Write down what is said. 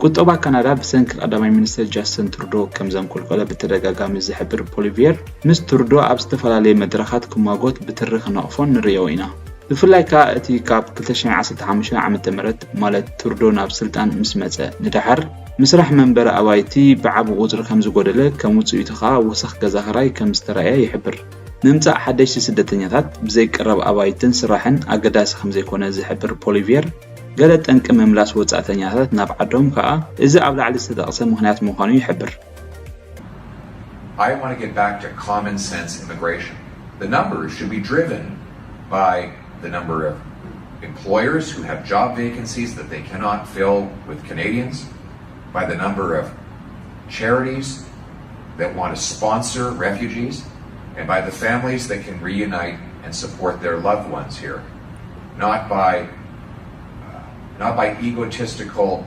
ቁጠባ ካናዳ ብሰንኪ ቀዳማይ ሚኒስተር ጃስትን ትሩዶ ከም ዘንኮልኮለ ብተደጋጋሚ ዝሕብር ፖሊቪየር፣ ምስ ትሩዶ ኣብ ዝተፈላለየ መድረኻት ክማጎት ብትሪ ክነቕፎን ንርእዮ ኢና። ብፍላይ ከኣ እቲ ካብ ክልተ ሽሕን ዓሰርተ ሓሙሽተን ዓመተ ምህረት ማለት ትሩዶ ናብ ስልጣን ምስ መጸ ንደሓር፣ ምስራሕ መንበሪ ኣባይቲ ብዓቢ ቁጽሪ ከም ዝጎደለ፣ ከም ውጽኢቱ ከኣ ወሰኽ ገዛ ክራይ ከም ዝተራእየ ይሕብር። ምምጻእ ሓደሽቲ ስደተኛታት ብዘይ ቀረብ ኣባይትን ስራሕን ኣገዳሲ ከም ዘይኮነ ዝሕብር ፖሊቪየር፣ ገለ ጠንቂ ምምላስ ወጻእተኛታት ናብ ዓዶም ከኣ እዚ ኣብ ላዕሊ ዝተጠቕሰ ምኽንያት ምዃኑ ይሕብር። I want to get back to common sense immigration. The numbers should be driven by the number of employers who have job vacancies that they cannot fill with Canadians, by the number of charities that want to sponsor refugees, and by the families that can reunite and support their loved ones here, not by uh, not by egotistical